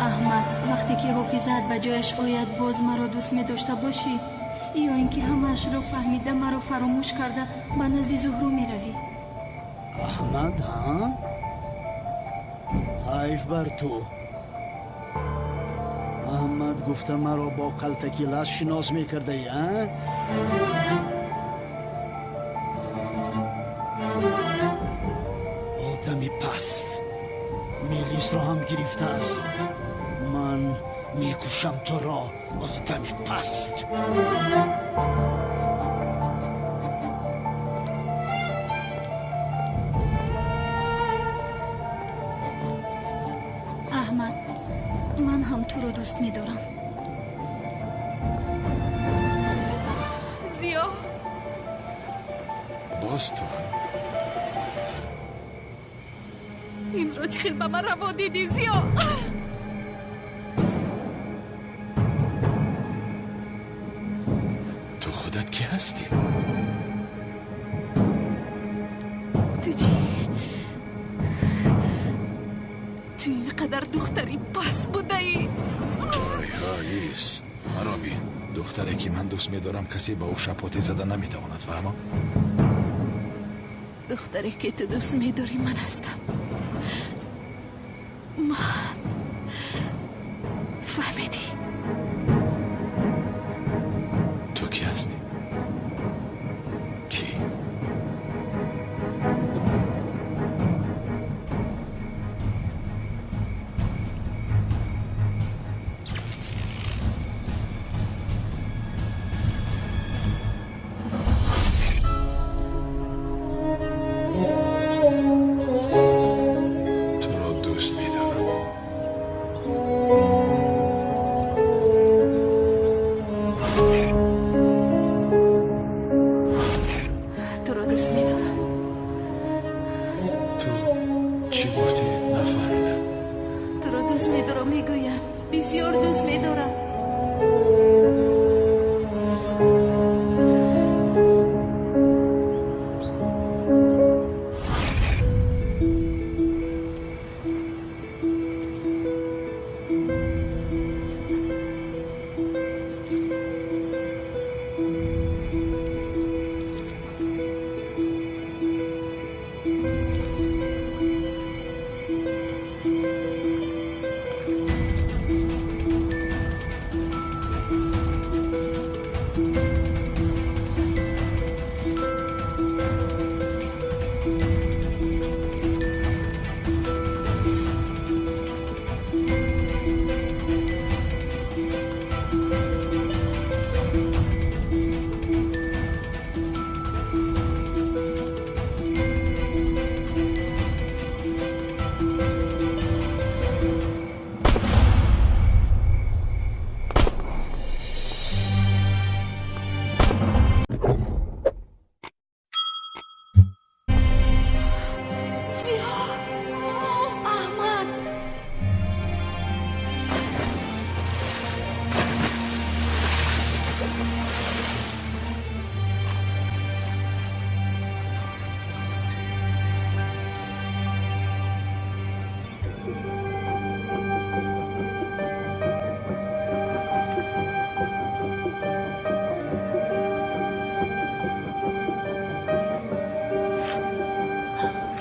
Аҳмад, вақте ки ҳофизаат ба ҷояш ояд, боз маро дӯст медошта бошӣ? Ё ин ки ҳамаашро фаҳмида маро фаромӯш карда ба назди Зуҳро меравӣ? Аҳмад, ҳа? Ҳайф бар ту. Аҳмад гуфта маро бо калтаки лаз шинос мекардаӣ, а? Одами паст Мелисро ҳам гирифтааст. Ман мекушам туро, одами паст. Аҳмад, ман ҳам туро дӯст медорам. Зиё. Боз ту? Инро чӣ хел ба ман раво дидӣ, Зиё? Ту худат кӣ ҳастӣ? Ту чӣ? Ту ин қадар духтари паст будаӣ? Ҳой, ҳой, ист. Маро бин. Духтаре ки ман дӯст медорам, касе ба ӯ шапотӣ зада наметавонад, фаҳмо? Духтаре ки ту дӯст медорӣ ман ҳастам. Ман. Фаҳмидӣ? Ту кӣ ҳастӣ? Кӣ? Туро дӯст медорам. Туро дӯст медорам. Ту чӣ гуфтӣ? Нафаҳмидам. Туро дӯст медорам, мегӯям. Бисёр дӯст медорам. Зиё! Аҳмад!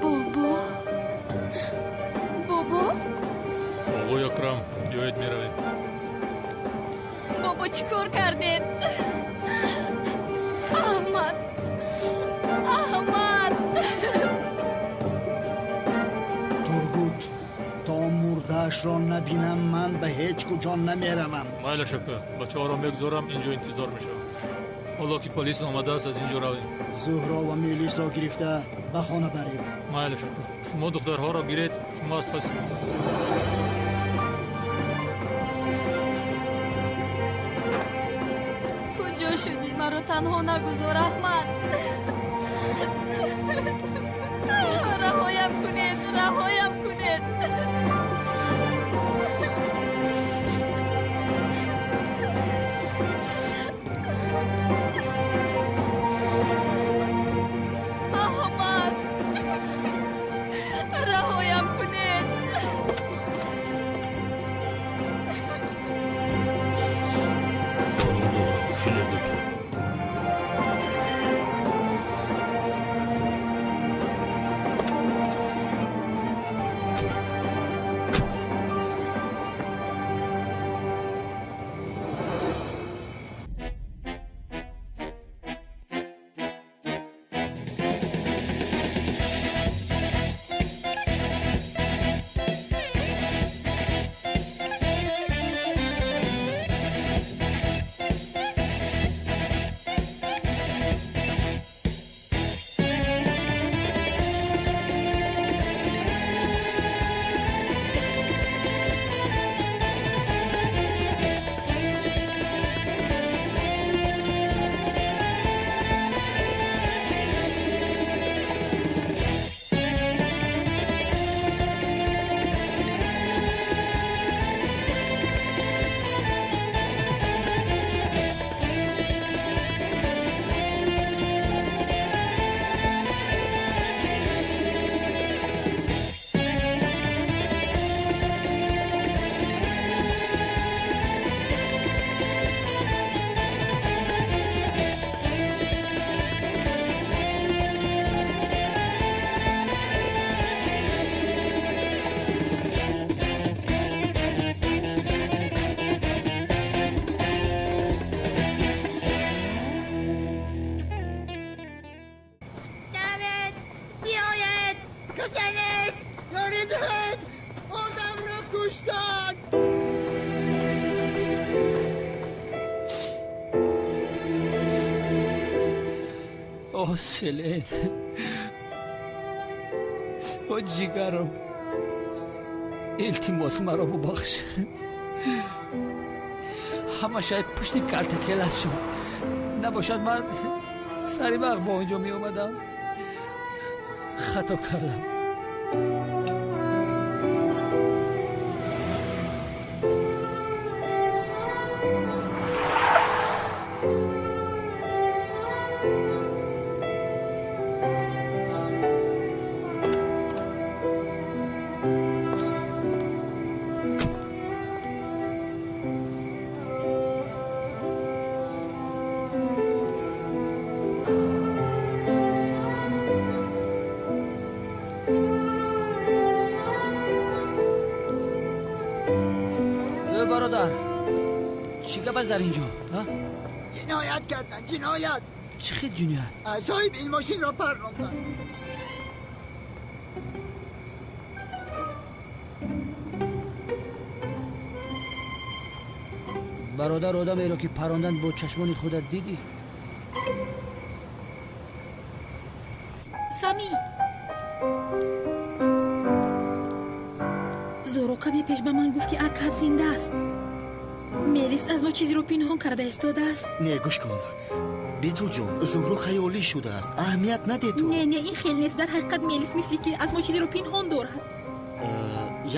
Бобо? Бобо? Оғои Акрам, биёед, меравем. Бобо, чӣ кор кардед? Аҳмад! Аҳмад! Тургут, то мурдаашро набинам, ман ба ҳеҷ куҷо намеравам. Майлаш, ака, бачаҳоро мегузорам, инҷо интизор мешавам. Ҳоло ки полис омадааст, аз инҷо равем. Зуҳро ва Мелисро гирифта ба хона баред. Майлаш, ака. Шумо духтарҳоро гиред, шумо аз паси ман. Куҷо шудӣ? Маро танҳо нагузор, Аҳмад. Раҳоям кунед, раҳоям кунед. Аҳмад! Раҳоям кунед. О, Селен! О, ҷигарам! Илтимос, маро бубахш. Ҳамааш пушти Калтакелас шуд. Набошад, ман сари вақт ба он ҷо меомадам. Хато кардам. Бародар, чӣ гап аст дар ин ҷо? Ҷиноят кардан, ҷиноят. Чӣ хел ҷиноят? Соҳиби ин мошинро парронданд. Бародар, одамеро ки паронданд бо чашмони худат дидӣ? Сами! Зуҳро каме пеш ба ман гуфт, ки Акад зинда аст. Мелис аз мо чизеро пинҳон карда истодааст. Не, гӯш кун, Бетулҷон, Зуҳро хаёлӣ шудааст, аҳамият наде ту. Не, не, ин хел нест. Дар ҳақиқат Мелис мисли ки аз мо чизеро пинҳон дорад.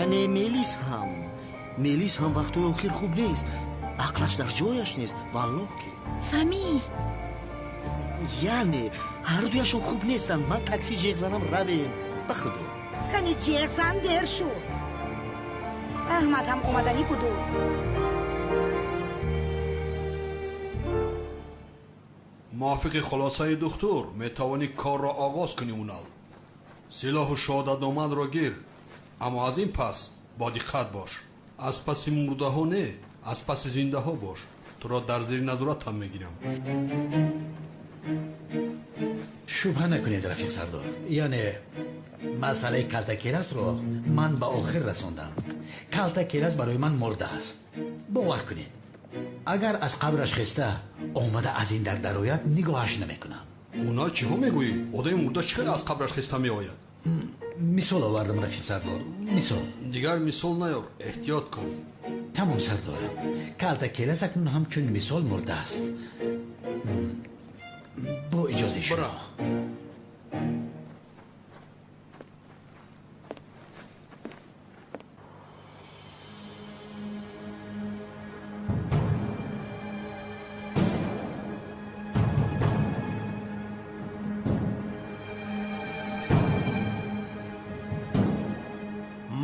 Яъне Мелис ҳам, Мелис ҳам вақтҳои охир хуб нест, ақлаш дар ҷояш нест, валлоҳ ки. Сами! Яъне ҳардуяшон хуб нестанд. Ман такси ҷеғ занам, равем, ба худо. Кани ҷеғ зан, дер шуд. Аҳмад ҳам омаданӣ буду. Мувофиқи хулосаи духтур метавонӣ корро оғоз кунӣ. Унал, силоҳу шоҳодатномаатро гир, аммо аз ин пас бо диққат бош. Аз паси мурдаҳо не, аз паси зиндаҳо бош. Туро дар зери назоратам мегирам. Шубҳа накунед, рафиқ сардор, яъне масъалаи Калтакеласро ман ба охир расондам. Калтакелас барои ман мурда аст. Бовар кунед, агар аз қабраш хеста омада аз ин дар дарояд, нигоҳаш намекунам. Уна, чиҳо мегӯӣ? Одами мурда чӣ хел аз қабраш хеста меояд? Мисол овардам, рафиқ сардор, мисол. Дигар мисол наёр, эҳтиёт кун. Тамом, сардорам. Калтакелас акнун ҳамчун мисол мурда аст. Бо иҷозаи шумо.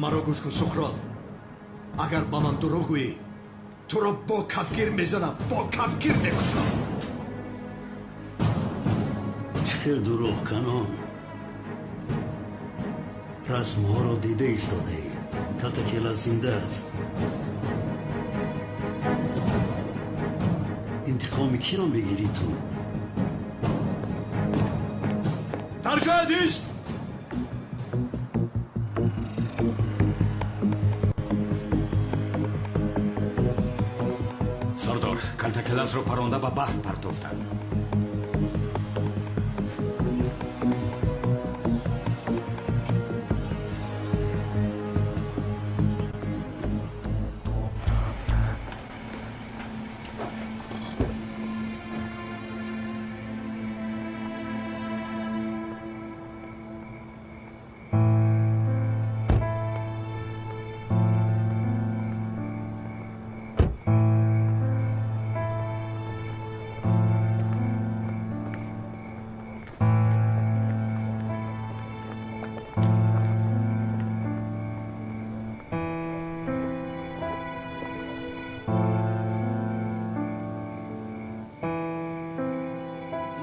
Маро гӯш кун, Суқрот, агар ба ман дурӯғ гӯӣ, туро бо кафгир мезанам, бо кафгир мекушам. Чӣ хел дурӯғ, канон? Расмҳоро дида истодаӣ. Калтакела зинда аст. Интиқоми киро мегирӣ ту? Дар ҷоят ист! Сардор, Калтакеласро паронда ба баҳр партофтанд.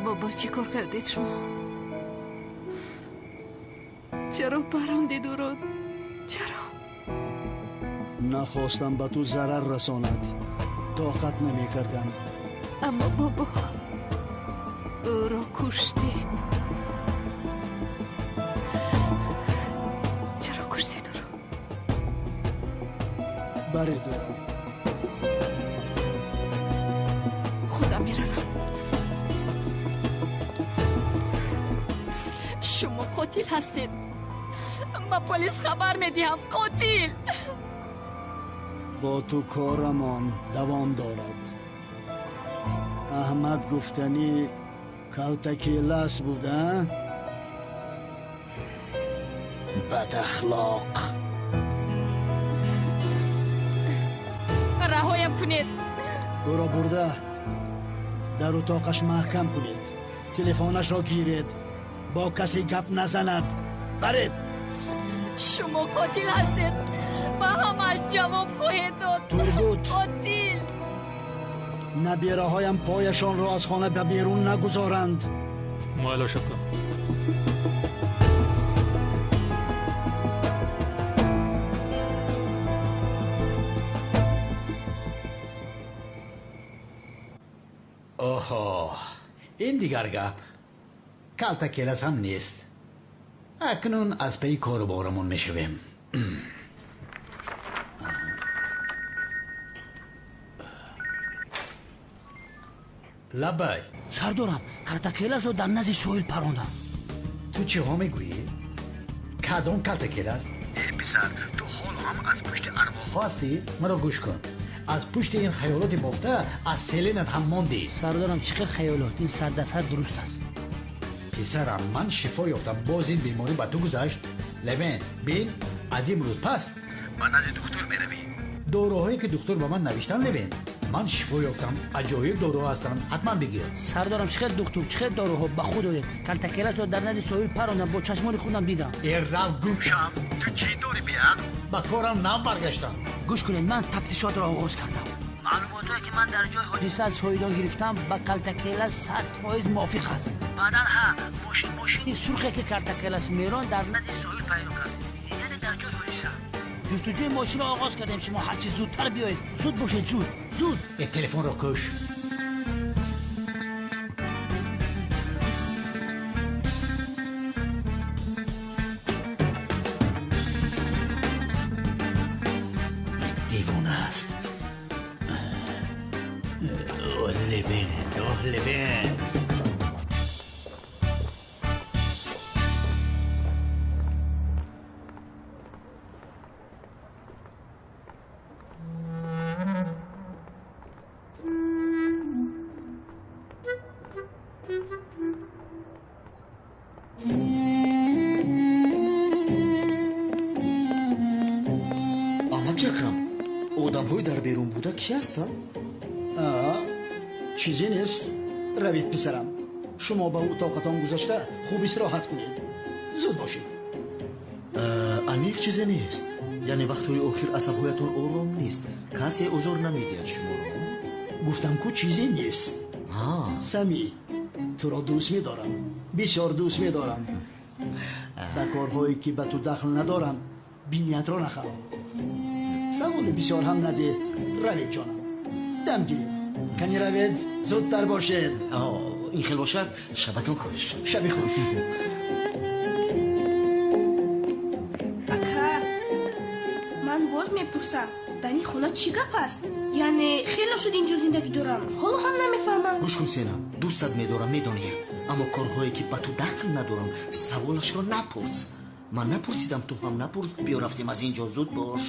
Бобо, чӣ кор кардед шумо? Чаро парондед ӯро? Чаро? Нахостам ба ту зарар расонад, тоқат намекардам. Аммо бобо, ӯро куштед. Чаро куштед ӯро? Баред ӯро. Худам меравам. Қотил ҳастед. Ба полис хабар медиҳам. Қотил. Бо ту корамон давом дорад. Аҳмад гуфтанӣ калтакелас буда? Бадахлоқ. Раҳоям кунед. Ӯро бурда дар утоқаш маҳкам кунед. Телефонашро гиред. Бо касе гап назанад. Баред. Шумо қотил ҳастед. Ба ҳамааш ҷавоб хоҳед дод. Тургут. Қотил. Набираҳоям пояшонро аз хона ба берун нагузоранд. Майлаш ака. Оҳо, ин дигар гап. Калтакелас ҳам нест. Акнун аз пайи кору борамон мешавем. Лабай. Сардорам, калтакеласро дар назди соҳил парондам. Ту чиҳо мегӯӣ? Кадом калтакелас? Э, писар, ту ҳоло ҳам аз пушти арвоҳҳо ҳастӣ? Маро гӯш кун. Аз пушти ин хаёлоти бофта аз селенат ҳам мондӣ. Сардорам, чӣ хел хаёлот? Ин сардасар дуруст аст. Писарам, ман шифо ёфтам. Боз ин беморӣ ба ту гузашт. Левен, бин, аз имрӯз пас ба назди духтур меравӣ. Доруҳое ки духтур ба ман навиштан, Левен, ман шифо ёфтам. Аҷоиб доруҳо ҳастанд, ҳатман бигир. Сардорам, чӣ хел духтур, чӣ хел доруҳо? Ба худ оед. Калтакеласро дар назди соҳил парондам, бо чашмони худам дидам. Э, рав гум шав. Ту чӣ дорӣ беақл? Ба корам нав баргаштам. Гӯш кунед, ман тафтишотро оғоз кардам. Маълумотҳое ки ман дар ҷои ҳодиса аз шоҳидон гирифтам ба калтакелас 100% мувофиқ аст. Баъдан ҳа, мошини сурхе ки калтакелас мерон дар назди соҳил пайдо кард, яъне дар ҷои ҳодиса. Ҷустуҷӯи мошинро оғоз кардем. Шумо ҳарчи зудтар биёед. Зуд бошед, зуд, зуд. Э, телефонро куш. Девона аст. Левент, оҳ, Левент. Амаки Акрам, одамҳои дар берун буда кӣ ҳастанд? Чизе нест. Равед, писарам. Шумо ба утоқатон гузашта хуб истироҳат кунед. Зуд бошед. Аниқ чизе нест. Яъне вақтҳои охир асабҳоятон ором нест. Касе озор намедиҳад шуморо? Гуфтам ку чизе нест. Сами, туро дӯст медорам. Бисёр дӯст медорам. Ба корҳое ки ба ту дахл надоранд биниятро нахароб. Саволи бисёр ҳам надеҳ. Равед, ҷонам. Дам гиред. Кани равед, зудтар бошед. Ин хел бошад, шабатон хуш. Шаби хуш. Ака, ман боз мепурсам, дар ин хона чӣ гап аст? Яъне хело шуд инҷо зиндагӣ дорам, ҳоло ҳам намефаҳмам. Гӯш кун, Сена, дӯстат медорам, медонӣ, аммо корҳое ки ба ту дахл надорам, саволашро напурс. Ман напурсидам, ту ҳам напурс. Биё рафтем аз инҷо, зуд бош.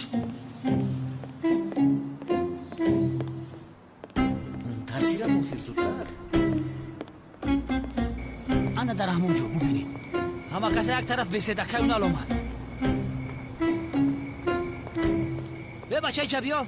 Мунтазирам охир, зудтар. Ана дар ҳамон ҷо бубинед. Ҳама каса як тараф бесед, акай Унал омад. Бе бачаи ҷабиё,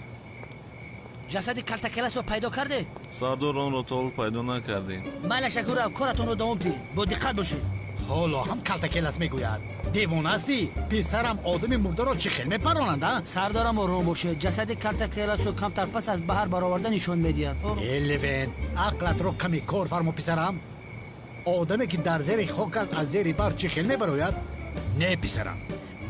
ҷасади калтакеласро пайдо кардед? Сардор, онро то ҳол пайдо накардем. Майлаш, акурав, коратонро давом диҳед. Бо диққат бошед. Ҳоло ҳам калтакелас мегӯяд. Девона ҳастӣ? Писарам, одами мурдаро чӣ хел мепаронанд, а? Сардорам, ором бошед. Ҷасади калтакеласро камтар пас аз баҳр бароварда нишон медиҳад. Э, Левент, ақлатро каме кор фармо, писарам. Одаме ки дар зери хок аст, аз зери баҳр чӣ хел мебарояд? Не, писарам,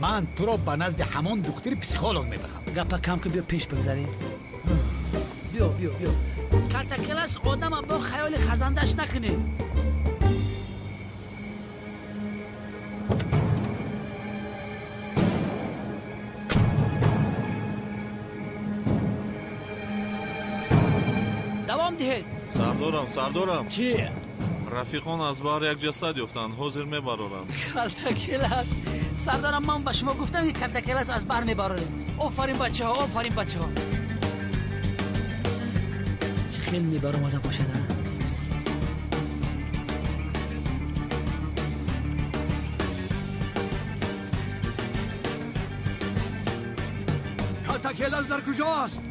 ман туро ба назди ҳамон духтури психолог мебарам. Гапа кам ки, биё пеш бигзарем. Биё, биё, биё. Калтакелас одама бо хаёли хазандааш накунед. Давом диҳед. Сардорам, сардорам. Чӣ? Рафиқон аз баҳр як ҷасад ёфтанд, ҳозир мебароранд. Калтакелас! Сардорам, ман ба шумо гуфтам, ки калтакелас аз баҳр мебарорем. Офарин, бачаҳо, офарин, бачаҳо. Чӣ хел мебаромада бошад, а? Калтакелас дар куҷо аст?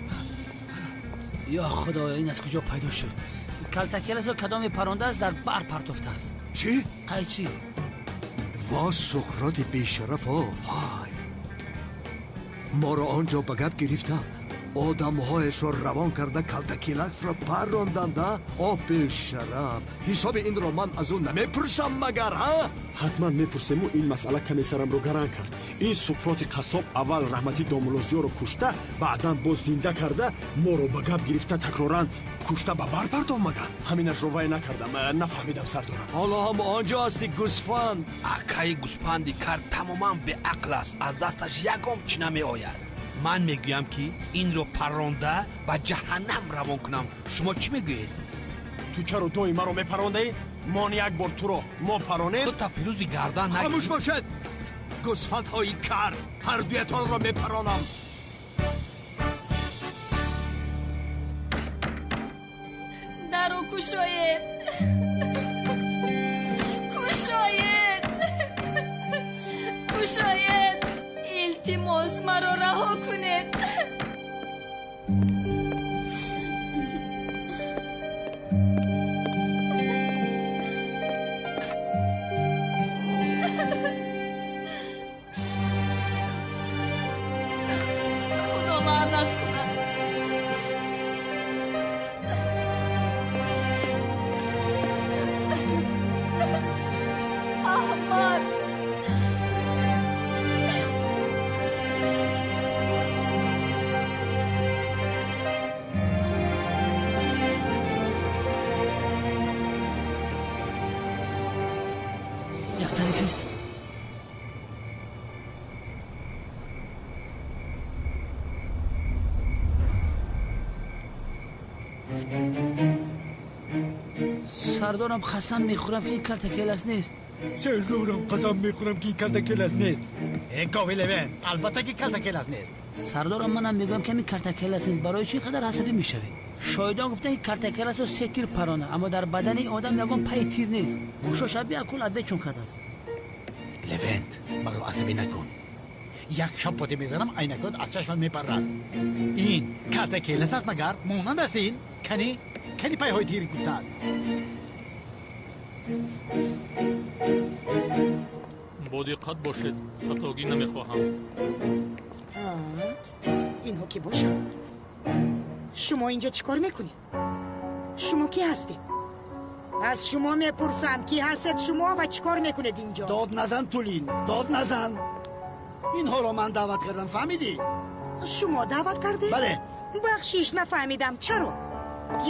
Ё Худоё, ин аз куҷо пайдо шуд? Калтакеласро кадоме парондааст, дар баҳр партофтааст. Чӣ? Қайчӣ. Во, Суқроти бешарафо! Ҳай, моро он ҷо ба гап гирифта, одамҳояшро равон карда, калтакеласро парронданд, а? О, бешараф, ҳисоби инро ман аз ӯ намепурсам магар, ҳа? Ҳатман мепурсему. Ин масъала каме сарамро гаранг кард. Ин Суқроти қассоб аввал раҳматӣ домулозиёро кушта, баъдан боз зинда карда, моро ба гап гирифта, такроран кушта, ба бар партов магар. Ҳаминашро вай накардам, нафаҳмидам, сардорам. Ҳоло ҳам он ҷо ҳасти, гӯсфанд. Акаи гӯспанди кар тамоман беақл аст, аз дасташ ягон чӣ намеояд. Ман мегӯям, ки инро парронда ба ҷаҳаннам равон кунам. Шумо чӣ мегӯед? Ту чаро дои маро мепарондаӣ? Мон як бор туро мо паронем. Ту тафирӯзи гардан. Хомӯш бошед, гӯсфандҳои кар, ҳардуятонро мепаронам. Дару кушоед, кушоед, кушоед! Илтимос, маро раҳо кунед. Худо лаънат кунад. Аҳмад! Як тарифист. Сардорам, қасам мехӯрам, ки ин калтакелас нест. Сардорам, қасам мехӯрам, ки ин калтакелас нест. Э, гови Левен, албатта ки калтакелас нест. Сардорам, манам мегӯям, ки ҳамин калтакелас нест. Барои чӣ қадар асабӣ мешавед? Шоҳидон гуфтанд, ки калтакеласро се тир парона, аммо дар бадани одам ягон пайи тир нест. Гӯшош биакул абечун кардааст. Левент, маро асабӣ накун. Як шапоте мезанам, айнакот аз чашмат мепаррад. Ин калтакелас аст магар? Монанд аст ин? Кани, кани пайҳои тир гуфтаанд. Бо диққат бошед, хатогӣ намехоҳам. Инҳо ки бошанд? Шумо инҷо чӣ кор мекунед? Шумо кӣ ҳастед? Аз шумо мепурсам, кӣ ҳастед шумо ва чӣ кор мекунед инҷо? Дод назан, Тулин, дод назан. Инҳоро ман даъват кардам, фаҳмидӣ? Шумо даъват кардед? Бале. Бахшиш, нафаҳмидам, чаро?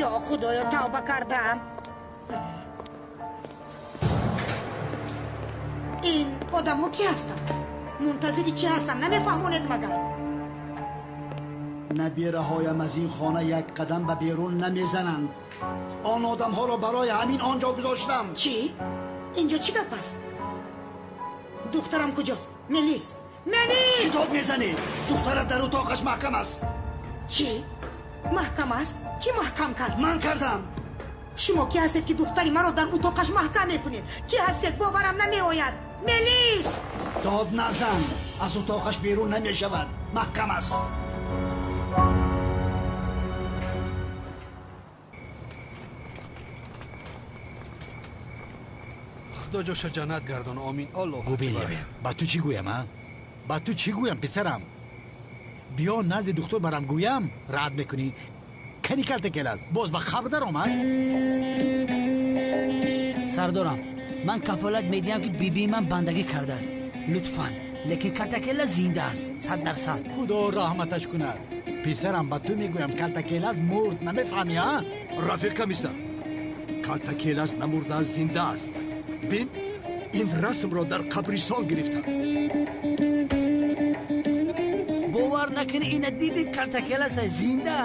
Ё Худоё, тавба кардам. Ин одамҳо кӣ ҳастанд? Мунтазири чӣ ҳастанд? Намефаҳмонед магар? Набираҳоям аз ин хона як қадам ба берун намезананд. Он одамҳоро барои ҳамин он ҷо гузоштам. Чӣ? Инҷо чӣ гап аст? Духтарам куҷост? Мелис, Мелис! Чӣ дод мезанӣ? Духтарат дар утоқаш маҳкам аст. Чӣ? Маҳкам аст? Кӣ маҳкам кард? Ман кардам. Шумо кӣ ҳастед, ки духтари маро дар утоқаш маҳкам мекунед? Кӣ ҳастед? Боварам намеояд. Мелис! Дод назан, аз утоқаш берун намешавад, маҳкам аст. Худо ҷоша ҷаннат гардон, омин. Аллоҳ. Гӯбин, Левен, ба ту чӣ гӯям, а? Ба ту чӣ гӯям, писарам? Биё назди духтур барам, гӯям, рад мекунӣ. Кани калтакелас боз ба қабр даромад? Сардорам, ман кафолат медиҳам, ки бибии ман бандагӣ кардааст. Лутфан, лекин калтакелас зинда аст, 100%. Худо раҳматаш кунад. Писарам, ба ту мегӯям, калтакелас мурд, намефаҳмӣ, а? Рафиқ комиссар, калтакелас намурдааст, зинда аст. Бин, ин расмро дар қабристон гирифтам. Бовар накунӣ, ина диди, калтакелас зинда.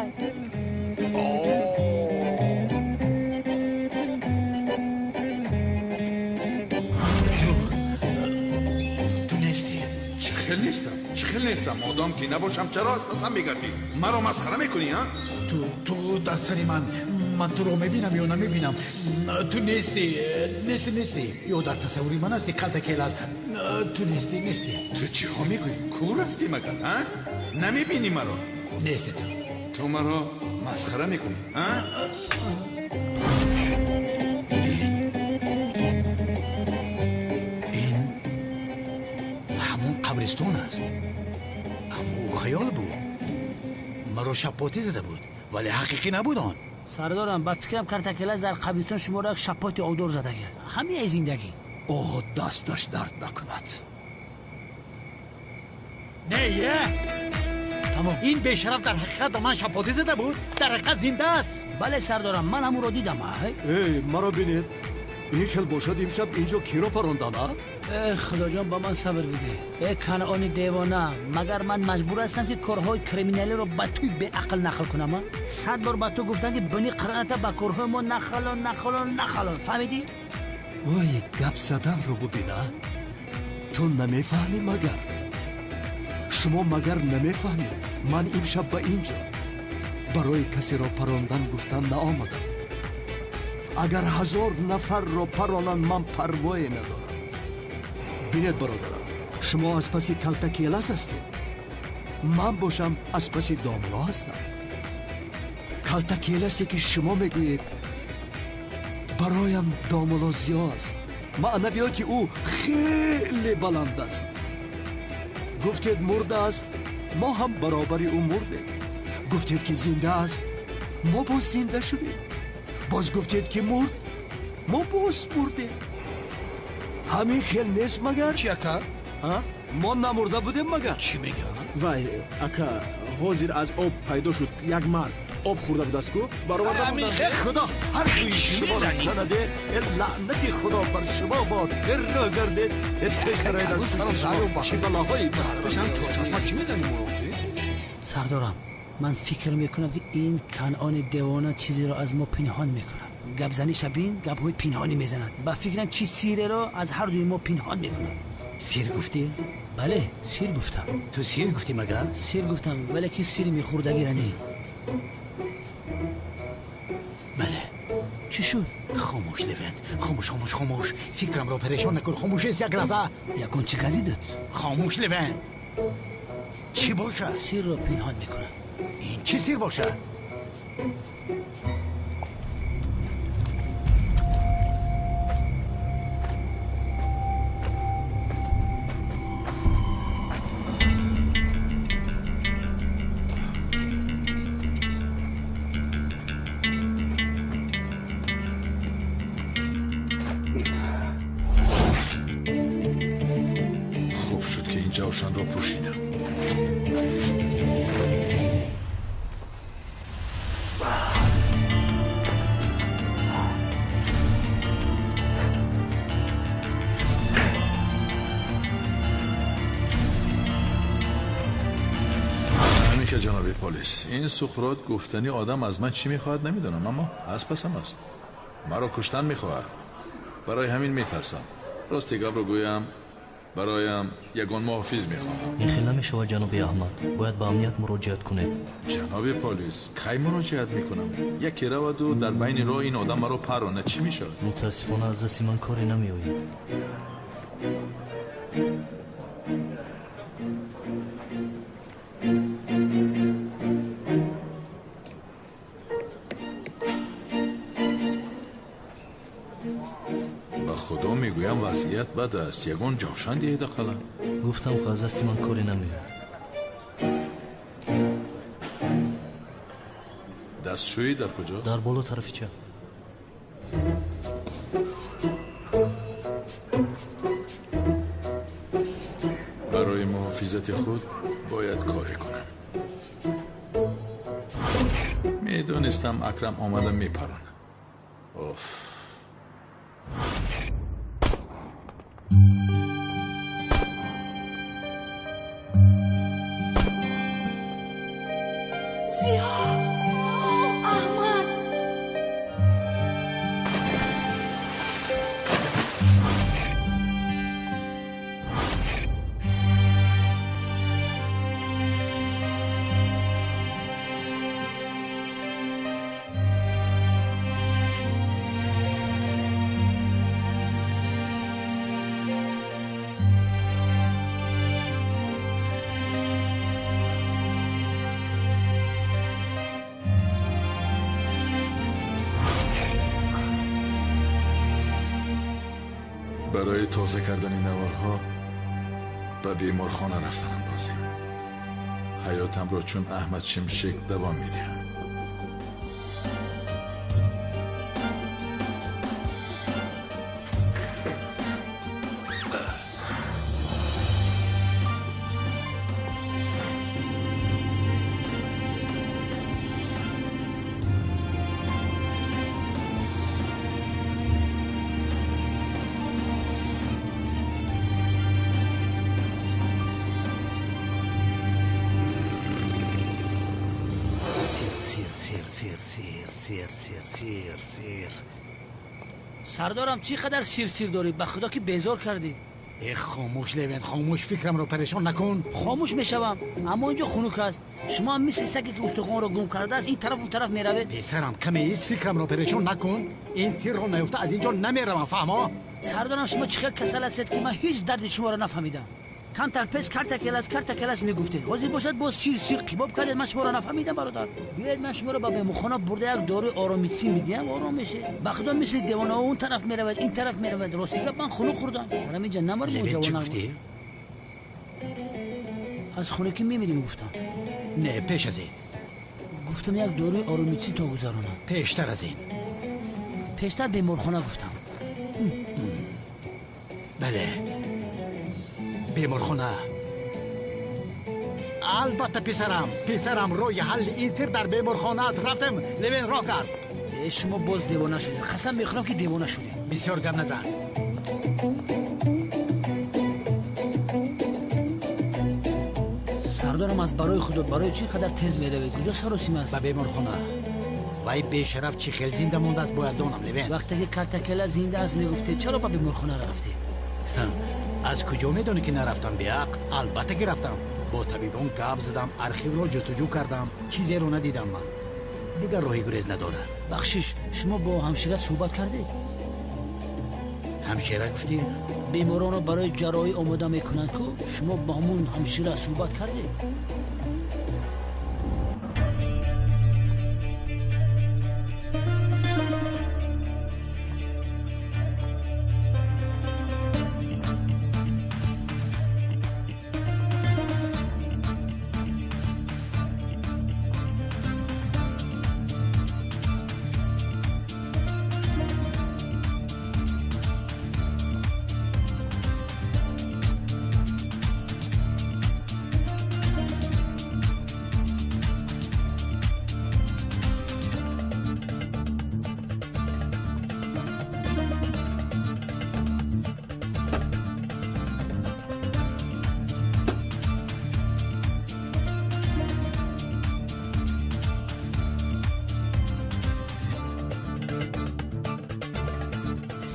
Хел нестам, чӣ хел нестам? Одам ки набошам, чаро аз пасам мегардӣ? Маро масхара мекунӣ, а? Ту дар сари ман, ман туро мебинам ё намебинам? Ту нестӣ, нестӣ, нестӣ. Ё дар тасаввури ман ҳастӣ, Калтакелас. Ту нестӣ, нестӣ. Ту чиҳо мегӯӣ? Кур ҳастӣ магар, а? Намебинӣ маро? Нестӣ ту. Ту маро масхара мекунӣ, а? Ин ҳамон қабристон аст. Аммо ӯ хаёл буд. Маро шапотӣ зада буд, вале ҳақиқӣ набуд он. Сардорам, ба фикрам Картакелас дар қабристон шуморо як шапоти обдор задагиаст. Ҳамияи зиндагӣ. Оҳ, дасташ дард накунад. Не, е! Тамом. Ин бешараф дар ҳақиқат ба ман шапотӣ зада буд? Дар ҳақиқат зинда аст. Бале, сардорам, ман ҳамонро дидам. Эй, маро бинед. Ин хел бошад, имшаб инҷо киро парондан, а? Э, Худоҷон, ба ман сабр бидеҳ. Э, Канъони девона, магар ман маҷбур ҳастам, ки корҳои криминалиро ба туй беақл нақл кунам, а? 100 бор ба ту гуфтам, ки бини қираната ба корҳои мо нахалон, нахалон, нахалон. Фаҳмидӣ? Вой, гап заданро бубина. Ту намефаҳмӣ магар? Шумо магар намефаҳмед? Ман имшаб ба инҷо барои касеро парондан гуфтан наомадам. Агар 1000 нафарро паронанд, ман парвое надорам. Бинед, бародарам, шумо аз паси Калтакелас ҳастед, ман бошам аз паси домло ҳастам. Калтакеласе ки шумо мегӯед, бароям домло зиё аст. Маънавиёти ӯ хеле баланд аст. Гуфтед мурда аст, мо ҳам баробари ӯ мурдем. Гуфтед ки зинда аст, мо боз зинда шудем. Боз гуфтед ки мурд, мо боз мурдем. Ҳамин хел нест магар? Чи, ака? Мо намурда будем магар? Чӣ мегӯ? Вай, ака, ҳозир аз об пайдо шуд як мард. Об хӯрда будааст ку? Бароварда бурданд. Худо ҳар дуи шуморо занаде, э лаънати Худо бар шумо бод, э роҳ гардед, э пеш дароед аз пушти шумо чӣ балоҳое ба сарам Чорчашма чӣ мезанӣ моро? Сардорам, ман фикр мекунам, ки ин Канъони девона чизеро аз мо пинҳон мекунад. Гапзаниша бин, гапҳои пинҳонӣ мезанад. Ба фикрам, чи сирреро аз ҳар дуи мо пинҳон мекунад. Сир гуфтӣ? Бале, сир гуфтам. Ту сир гуфтӣ магар? Сир гуфтам, вале ки сири мехӯрдагира не. Бале. Чӣ шуд? Хомӯш, Левент, хомӯш, хомӯш, хомӯш. Фикрамро парешон накун. Хомӯш аст як лаҳза. Ягон чӣ газидат? Хомӯш, Левент. Чӣ бошад? Сирро пинҳон мекунад. Ин чӣ сир бошад? Хуб шуд, ки ин ҷавшанро пӯшидам. Ҳамин ҷаноби полис, ин Суқрот гуфтани одам аз ман чӣ мехоҳад намедонам, аммо аз пасам аст. Маро куштан мехоҳад. Барои ҳамин метарсам. Рости гапро гӯям, бароям ягон муҳофиз мехоҳам. Ин хел намешавад, ҷаноби Аҳмад. Бояд ба амният муроҷиат кунед. Ҷаноби полис, кай муроҷиат мекунам? Яке раваду дар байни роҳ ин одам маро паронад, чӣ мешавад? Мутаассифона, аз дасти ман коре намеояд. Ба Худо мегӯям, вазъият бад аст. Ягон ҷавшан диҳед ақаллан. Гуфтам, ки аз дасти ман коре намеояд. Дастшӯӣ дар куҷост? Дар боло, тарафи чап. Барои муҳофизати худ бояд коре кунам. Медонистам, Акрам омада мепаронад. Оф. Зиё! Аҳмад! Барои тоза кардани наворҳо ба беморхона рафтанам лозим. Ҳаётамро чун Аҳмад Шимшек давом медиҳам. Сардорам, чӣ қадар сир-сир дорӣ? Ба худо ки безор кардӣ. Э, хомӯш, Левент, хомӯш, фикрамро парешон накун. Хомӯш мешавам, аммо инҷо хунук аст. Шумо ҳам мисли саге ки устухонро гум кардааст, ин тарафу тараф меравед. Писарам, каме ист, фикрамро парешон накун. Ин сирро наёфта аз инҷо намеравам, фаҳмо? Сардорам, шумо чӣ хел касал ҳастед, ки ман ҳеҷ дарди шуморо нафаҳмидам. Камтар пеш карта келас, карта келас мегуфтед. Ҳозир бошад боз сир-сир қибоб кардед, ман шуморо нафаҳмидам, бародар. Биёед ман шуморо ба беморхона бурда як дорои оромитсин медиҳам, ором мешед. Ба худо мисли девонаҳо он тараф меравад, ин тараф меравад. Рости гап, ман хунук хӯрдам. Дар ҳамин ҷа намарем, ҷавонам. Аз хунукӣ мемирем, гуфтам. Не, пеш аз ин. Гуфтам як дорои оромитсин то гузаронам. Пештар аз ин. Пештар беморхона гуфтам. Бале. Беморхона. Албатта, писарам, писарам, роҳи ҳалли ин сир дар беморхона аст. Рафтем, Левен, роҳ кард. Шумо боз девона шудед. Қасам мехӯрам, ки девона шудед. Бисёр гап назан. Сардорам, аз барои худо, барои чӣ қадар тез меравед? Куҷо саросима аст? Ба беморхона. Вай бешараф чӣ хел зинда мондааст, бояд донам, Левен. Вақте ки картакела зинда аст мегуфтед, чаро ба беморхона рафтед? Аз куҷо медонӣ, ки нарафтам, беақл? Албатта ки рафтам. Бо табибон гап задам, архивро ҷустуҷӯ кардам, чизеро надидам ман. Дигар роҳи гурез надорад. Бахшиш, шумо бо ҳамшира суҳбат кардед? Ҳамшира гуфтӣ? Беморонро барои ҷарроҳӣ омода мекунанд ку, шумо бо ҳамун ҳамшира суҳбат кардед?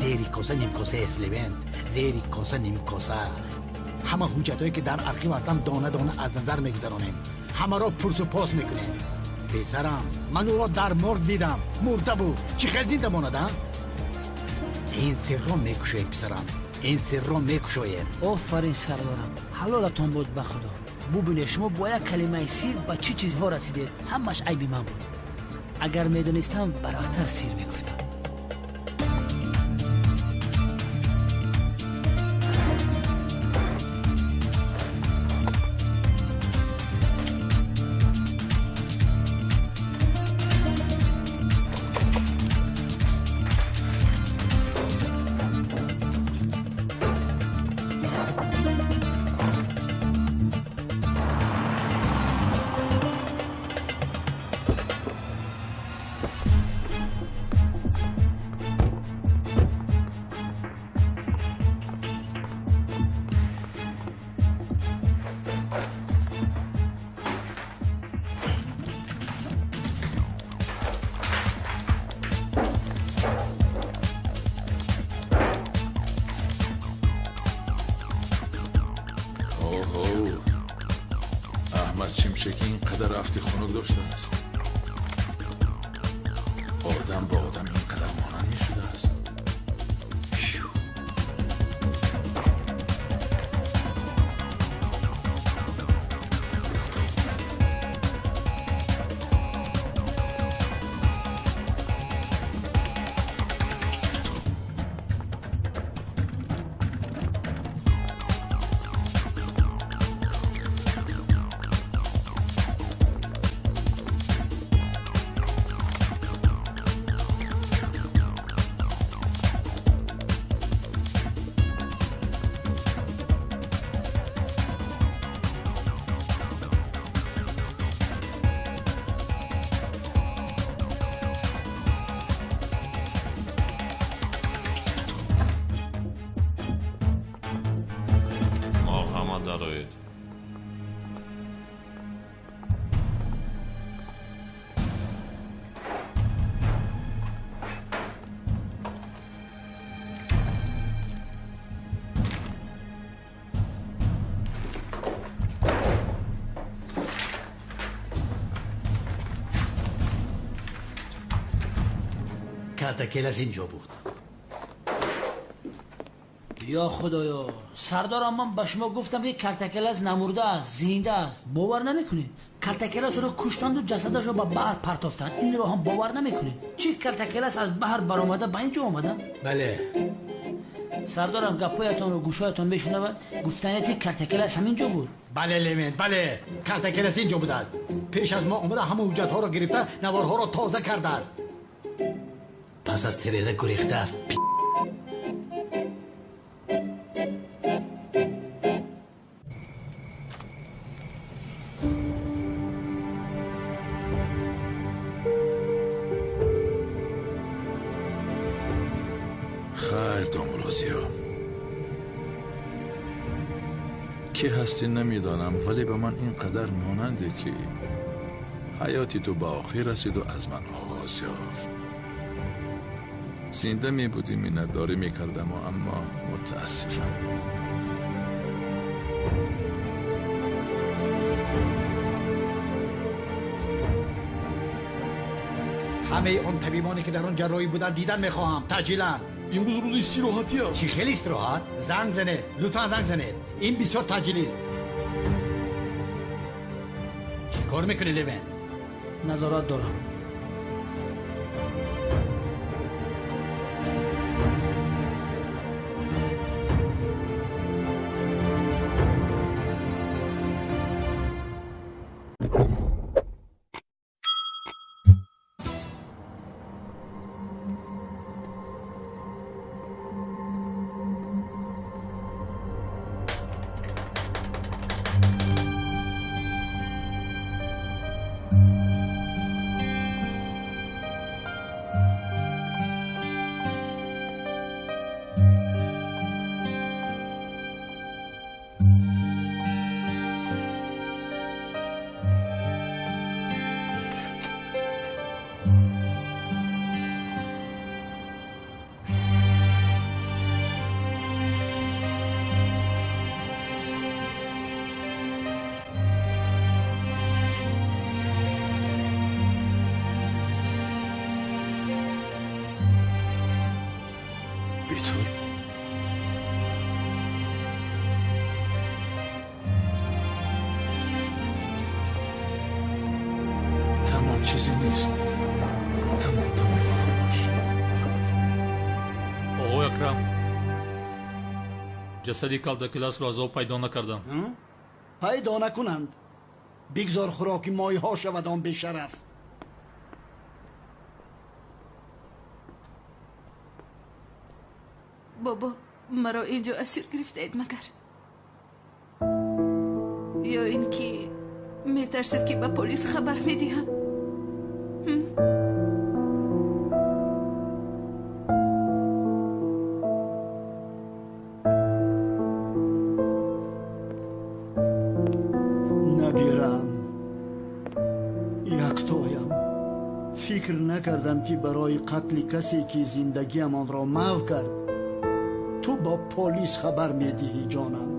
Зери коса нимкоса аст, Левент, зери коса нимкоса. Ҳама ҳуҷҷатҳое, ки дар архив ҳастанд, дона дона аз назар мегузаронем, ҳамаро пурсу пос мекунем. Писарам, ман ӯро дар морг дидам, мурда буд. Чӣ хел зинда монад, а? Ин сирро мекушоем, писарам, ин сирро мекушоем. Офарин, сардорам, ҳалолатон буд, ба худо. Бубинед, шумо бо як калимаи сир ба чӣ чизҳо расидед. Ҳамаш айби ман буд. Агар медонистам, барвақттар сир мегуфтам. Шимшек ин қадар афти хунук доштааст. Одам ба одам ин қадар монанд мешудааст. Калтакелас инҷо буд. Ё худоё, сардорам, ман ба шумо гуфтам, ки Калтакелас намурда аст, зинда аст. Бовар намекунед? Калтакеласро куштанду ҷасадашро ба баҳр партофтанд. Инро ҳам бовар намекунед? Чӣ, Калтакелас аз баҳр баромада ба ин ҷо омада? Бале. Сардорам, гапҳоятонро гӯшҳоятон мешунавад. Гуфтанед, ки Калтакелас ҳамин ҷо буд. Бале, Левент, бале, Калтакелас ин ҷо будааст. Пеш аз мо омада, ҳама ҳуҷҷатҳоро гирифта, наворҳоро тоза кардааст. Пас аз тиреза гурехтааст. Хайр, домулозиё, кӣ ҳастӣ намедонам, вале ба ман ин қадар монанде, ки ҳаёти ту ба охир расиду аз ман оғоз ёфт. Зинда мебудӣ, миннатдорӣ мекардаму, аммо мутаассифам. Ҳамаи он табибоне, ки дар он ҷарроҳӣ буданд, дидан мехоҳам, таъҷилан. Имрӯз рӯзи истироҳатӣ аст. Чӣ хеле истироҳат? Занг занед, лутфан занг занед, ин бисёр таъҷилист. Чӣ кор мекунӣ, Левент? Назорат дорам. Бетул, тамом, чизе нест, тамом, тамом, ором бош. Оғои Акрам, ҷасади Калтакеласро аз об пайдо накардам. Пайдо накунанд, бигзор хӯроки моҳиҳо шавад он бешараф. Бобо, маро инҷо асир гирифтаед магар? Ё ин ки метарсед, ки ба полис хабар медиҳам? Набирам, яктоям. Фикр накардам, ки барои қатли касе, ки зиндагиамонро маҳв кард, ту бо полис хабар медиҳӣ. Ҷонам,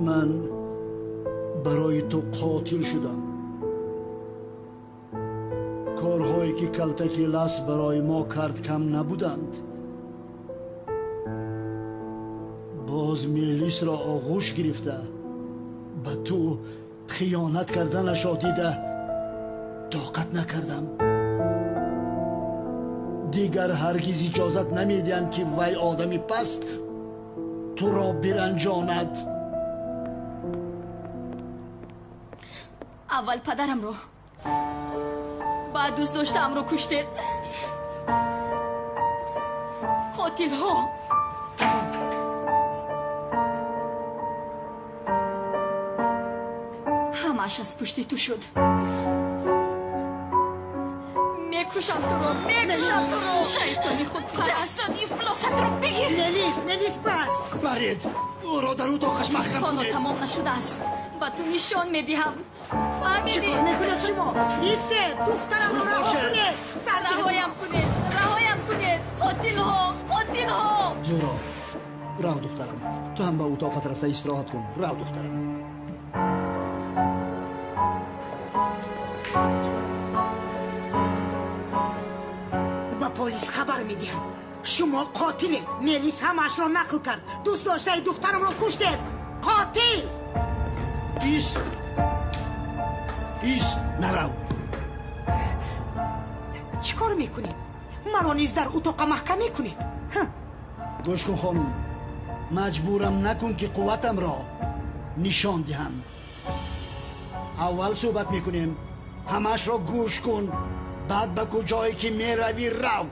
ман барои ту қотил шудам. Корҳое, ки Калтакелас барои мо кард, кам набуданд. Боз Мелисро оғӯш гирифта, ба ту хиёнат карданашо дида, тоқат накардам. Дигар ҳаргиз иҷозат намедиҳам, ки вай одами паст туро биранҷонад. Аввал падарамро, баъд дӯст доштаамро куштед. Қотилҳо! Ҳамааш аз пушти ту шуд. Мекушам туро, мекушам туро, шайтони худпараст! Дастони ифлосатро бигир! Мелис, Мелис, бас! Баред, ӯро дар утоқаш маҳкам Ҳоло кунед. тамом нашудааст, ба ту нишон медиҳам. Чӣ Фаҳмидӣ? кор мекунед шумо? Истед, духтарамро раҳо кунед! Сар Раҳоям кунед, раҳоям кунед! Қотилҳо, қотилҳо! Зуро, рав, духтарам, ту ҳам ба утоқат рафта истироҳат кун. Рав, духтарам. Полис хабар медиҳам. Шумо қотилед. Мелис ҳамаашро нақл кард. Дӯст доштаи духтарамро куштед. Қотил! Ист! Ист, нарав. Чӣ кор мекунед? Маро низ дар утоқа маҳкам мекунед? Гӯш кун, хонум, маҷбурам накун ки қувватамро нишон диҳам. Аввал суҳбат мекунем, ҳамаашро гӯш кун, баъд ба куҷое ки меравӣ рав.